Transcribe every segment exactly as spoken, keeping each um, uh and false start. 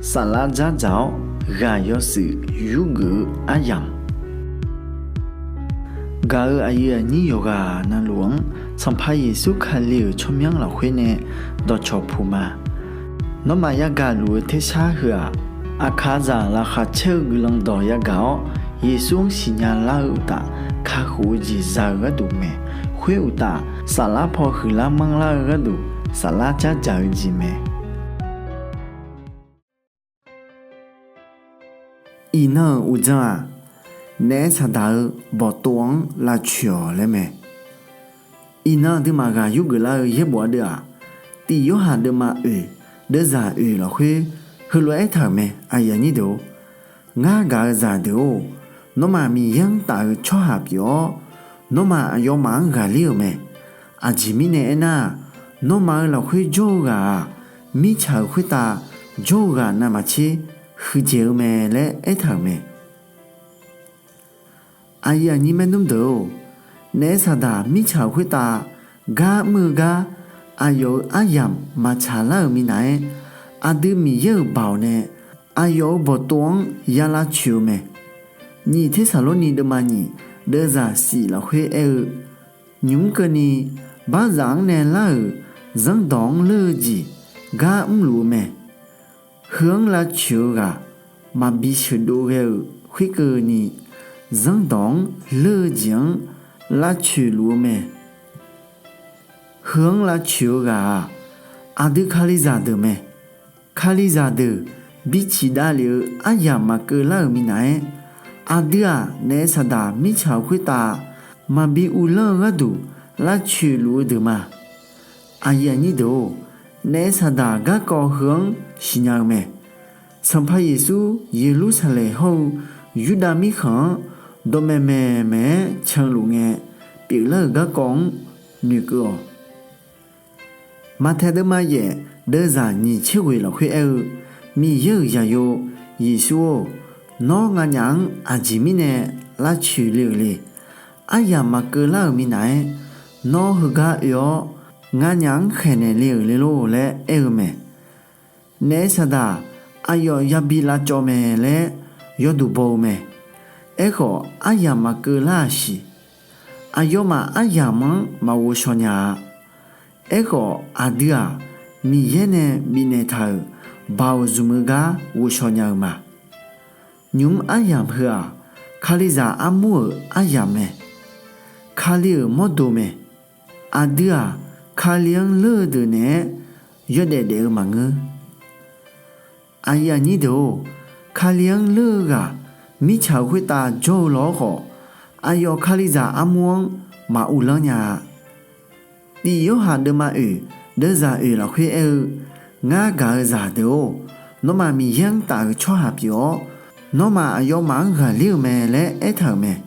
Saflar dzardzaq-awr ghaq yawshuif yurgeuf-eu aryamq, gaq-euq aqyuif aqnyir yawqghaq navluf-anr Sanqpaq Yeqsur Kali-euq tsawrmyanr lafkhoer nae dawqcawq puq ma. Nawmaf yagaq luf-eu tersar heu-aq, aqkaqzaq laqkhaq caer-eu guiqlanq dawq yagaq-awr, Yeqsur-anr siqnya lar-eu uqtaf, kakhof-eu jeq za-eu gharduq mae. Khoer uqtaf, saflar paw huiqlar manrlar-eu gharduq, saflar dzardzaq-eu jeq mae. Iqnan-euq uqdzan-aq, naef saqdaq-eu bawqtov-anr lavcoeq-awq laer mae. Iqnan aqduimaf ghaq yurgeuf lar-eu yaerbof ardeuv-aq, Tif Yorhaq deuvma oeq, deuvzaq oeq lafkhoer heulof-aer aertaq-euq mae. Ngar gaq-eu zaqdeuq-or, nawmaf Miqyaer-anr taf-eu tsawrhaq pyeuf-awr, nawmaf aqyawfmaf-anr ghaqler-euq mae. Aqjeq mirnae aernar-aq, nawmaf-euq lafkhoer jawr-eu ghaq-aq, mirtsaq-euq khoertav jawr-eu ghaq navmaqtser huiqdzaeq-eu mae laer aertaq-euq mae. Aqyuif aqnyir maernmr deuq-or, naef saqdaq mirtsaq-euq khoertav gar mr-eu gar aqyawf-euq aryamq maqtsaq lar-euq minav-aer, aqdui Miqyaer-euq baoq nae aqyawf-euq bawqtov-anr ya lavcoeq-eu mae. Nyiq Tersaqlorni deuvma nyiq, deuvzaq shif lafkhoer aer-eu, nymq-mr keuvni, barzaf-anr nae lar-euq zanrdawq-anr leur-eu jeq gar mrluf-eu mae. Heu-anr lavcoeq-eu ghaq maqbi sheuqdov ghae-euq khoerkeuvni, zanrdawq-anr leur-eu jeq-anr lavcoeq luf-eu mae. Heu-anr lavcoeq-eu ghaq-aq, aqdui Kalizaq deuq mae. Kalizaq deuq biciq davlef-eu aryamq maqkeuv lar-euq minav-aer, aqdui-aq naef saqdaq mirtsaq-euq khoertav maqbi uvlanr-eu gharduq lavcoeq luf-eu deuq ma. Aqyuif aqnyir deuq-or, naef saqdaq garkawv heu-anr siqnya-eu mae. Sanqpaq Yeqsur Yeqlursaqlaeq hawr-eu Yurdav mirkhanq-anr dawqmaeq maeqmaeq-aer canluf ngae pyeuflar-euq garkawv-anr noeqkeuv-awq. Maqtaeq deuvma yaef, deuvzaq nyiq tser ghoeq lafkhoer aer-eu, Miqyaer-euq zaqyo Yeqsur-or, nawr nganyaf-anr aqjeq mirnae lavcoeq le-euq le. Aryamq maqkeuv lar-euq minav-aer, nawr heugar oe-awr nganyaf-anr khaeqnaeq le-euq le lor laer aer-eu mae. Naef saqdaq aqyawf yabi lavcawv mae laer yawduq baw-eu mae. Aerkhawf, aryamq maqkeuv lar-aq siq. Aqyawfmaf aryamq-anr maqghovshaw nya-a. Aerkhawf, aqdui-aq, Miqyaer nae bifnaeq taq-euq baoq zmq-eu gar ghovshaw nya-eu ma. Nymq-mr aryamq heu-aq, Kalizaq armur-euq aryamq mae. Kali-euq mawrdo mae. Aqdui-aq, Kali-anr leur-eu deuq naeq-aer yawdaef daef-eu maqngeur. Aqyuif aqnyir deuq-or, Kali-anr leur-eu ghaq mirtsaq-euq khoertav jawr-eu law-awr khawf, aqyawf Kalizaq armur-anr maq uvlanr nya-a. Tif Yorhaq deuvma oeq, deuvzaq oeq lafkhoer aer-eu, Ngar gaq-eu zaqdeuq-or, nawmaf Miqyaer-anr taf-euq tsawrhaq pyeuf-awr, nawmaf aqyawfmaf-anr ghaqler-eu mae laer aertaq-euq mae.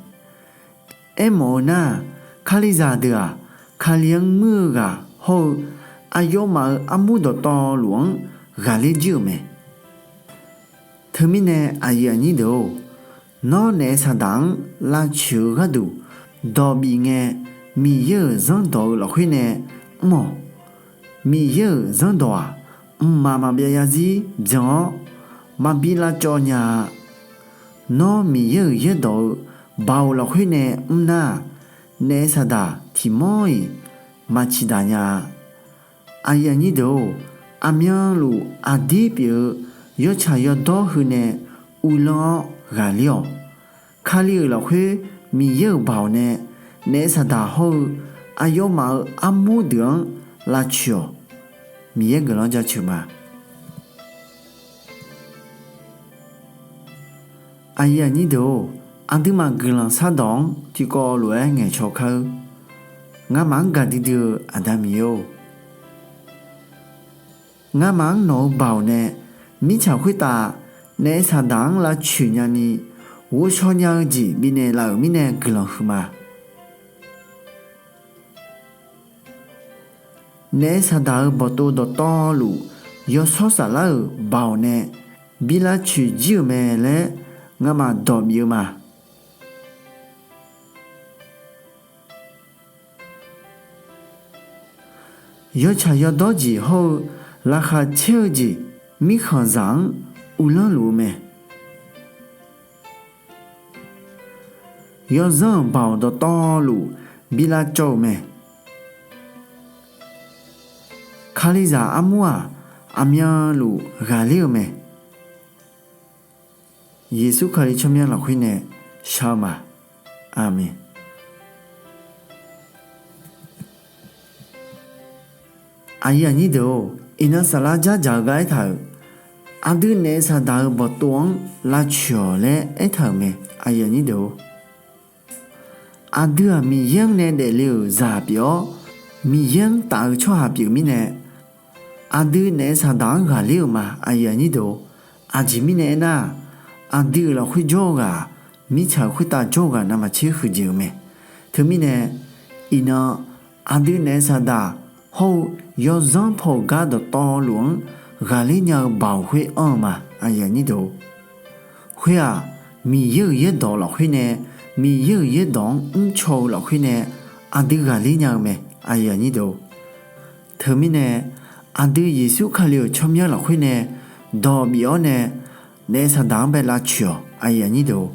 Aermawf-eu nar-aq, Kalizaq deuq-aq, Kali-anr muir-eu ghaq hawr-eu aqyawfmaf-euq armur dawqtawvluf-anr ghaqler jir-euq mae. Teumirnae aqyuif aqnyir deuq-or, nawr naef saqdaq-anr lavcoeq-eu gharduq dawq bif ngae, Miqyaer-euq zanrdawq-eu lafkhoer nae mr-awq. Miqyaer-euq zanrdawq-aq, mqmaq maqbyav zarzir byan-awr maqbi lavcawv nya-a. Nawr Miqyaer-euq yaerdawq-eu baoq lafkhoer nae mr nar-aq, naef saqdaq tiqmawr-iq maq ciqdaq nya-a. Aqyuif aqnyir deuq-or, aqmyanluf aqdir pyeuf-eu yawtsaq yawdawr heu nae uvlanr-awr ghaqler-awq. Kali-euq lafkhoer Miqyaer-euq baoq nae naef saqdaq hawr-eu aqyawfmaf-euq armur deuq-anr lavcoeq-awq. Miqyaer guiqlanq-anr jaceuq ma. Aqyuif aqnyir deuq-or, aqduimaf guiqlanq shardawq-anr tiqkawv lof-aer ngaeqcaw kar-eur. Ngamaf-anr gaqdui dui-eu Aqda Miqyaer-or, ngamaf-anr nawq-eu baoq nae mirtsaq khoertav naef saqdaq-anr lavcoeq nyani ghovshaw nya-eu jeq bifnaeq laf-euq mirnae guiqlanq huiqma. Naef saqdaq-eu bawqtov dawqtawvluf yawshawr saflar-euq baoq nae bi lavcoeq jir-euq mae laer ngamaf dawq bif-eu ma. Yawtsaq yawdawr jeq hawr-eu laqkhaq caer-eu jeq mirkhanqzaq-anr uvlanr luf-eu mae. Yawzanr-euq baoq dawqtawvluf bi lavcawv-euq mae. Kalizaq armur-aq, aqmyanluf ghaqler-eu mae. Yeqsur Kali tsawrmyanr lafkhoer nae shar-eu ma. Aqmeq. Aqyuif aqnyir deuq-or, iqnan saflar jardzaq-eu gar aertaq-euq, aqdui naef saqdaq-eu bawqtov-anr lavtsoeq-awq laer aertaq-euq mae. Aqdui-aq Miqyaer-anr nae daefle-euq zaq pyeuf-awr, Miqyaer-anr taf-eu tsawrhaq pyeuf mirnae, aqdui naef saqdaq-anr ghaqler-euq ma. Aqjeq mirnae aernar-aq, aqdui-euq lafkhoer jawr-eu ghaq-aq, mirtsaq-euq khoertav jawr-eu ghaq navmaqtser huiqdzaeq-eu mae. Teumirnae, iqnan aqdui naef saqdaq hawr-eu yawzanr paw-euq gar dawqtawvluf-anr ghaqler nya-eu baoq khoer anr-eu ma. Khoer-aq, Miqyaer-euq yaerdawq lafkhoer nae, Miqyaer-euq yaerdawq-anr mrcaw-eu lafkhoer nae aqdui ghaqler nya-eu mae. Teumirnae, aqdui Yeqsur Kali-euq tsawrmyanr lafkhoer nae dawq bif-awr nae naef saqdaq-anr bae lavtsoeq-awq.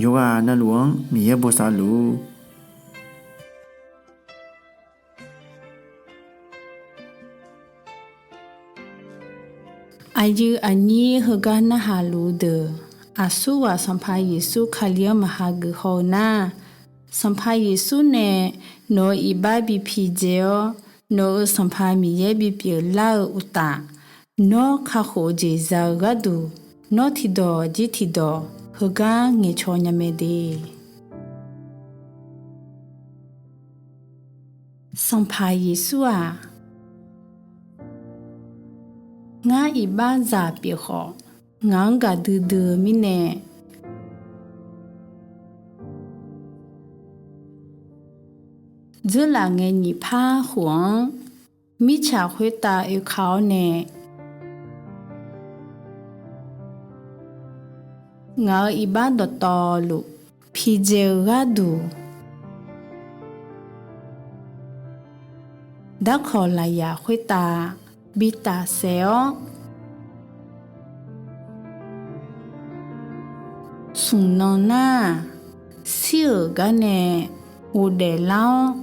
Yawqghaq navluf-anr Miqyaer bosav luf-ur. Aqyuif aqnyir heugar narhaq luf-eu deuq, aqsurghaq Sanqpaq Yeqsur Kali-anr maqha geuf haw-eu nar, Sanqpaq Yeqsur nae nawq-euq iqbax bi pidzae-awr, nawq-euq Sanqpaq Miqyaer bipyeuf lar-eu uqtaf, nawr kakhof-eu jeq za-eu gharduq, nawr tiqdawq jir tiqdawq heugar ngaeqcaw nya mae de. Sanqpaq Yeqsur-aq, ngar iqbaxzaq pyeuf khawf, ngaq-anr gaqdui dui-eu mirnae, dzeurlaf ngae nyiq par khof-anr, mirtsaq khoertav oeka-awr nae, ngaq-euq iqbax dawqtawvluf pidzae-eu gharduq, darkawq lafyaq khoertav bi tafsaef-awr, smq nan nar-aq, shir-euq gar nae ghofdaef lar-awr,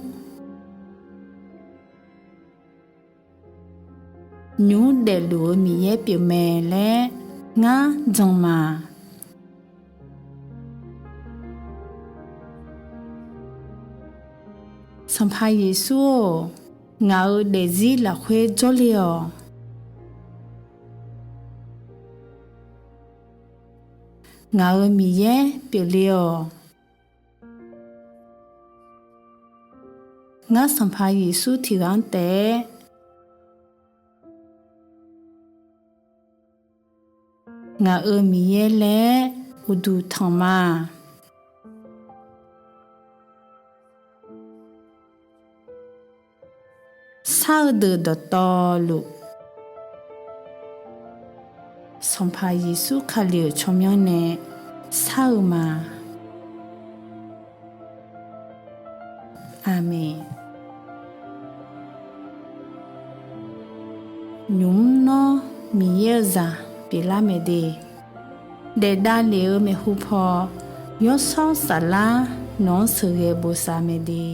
nymq mr daefluf-eu Miqyaer pyeufmae laer ngar jan ma. Sanqpaq Yeqsur-or, ngaq-euq daefzir lafkhoer jawrle-awq. Ngaq-euq Miqyaer pyeufle-awq. Ngar Sanqpaq Yeqsur tiqghaq-anr taef-aer ngaq-euq Miqyaer laer uqduq tanq ma. Shar-eu deuq dawqtawvluf, Sanqpaq Yeqsur Kali-euq tsawrmyanr nae shar-eu ma. Aqmeq. Nymq mr nawr Miqyaer-eu zaq pyeuflar mae de. Daef davlef-eu maeqhu paw, Yawshawr Saflar nawq-anr sheuqghae bosav mae de.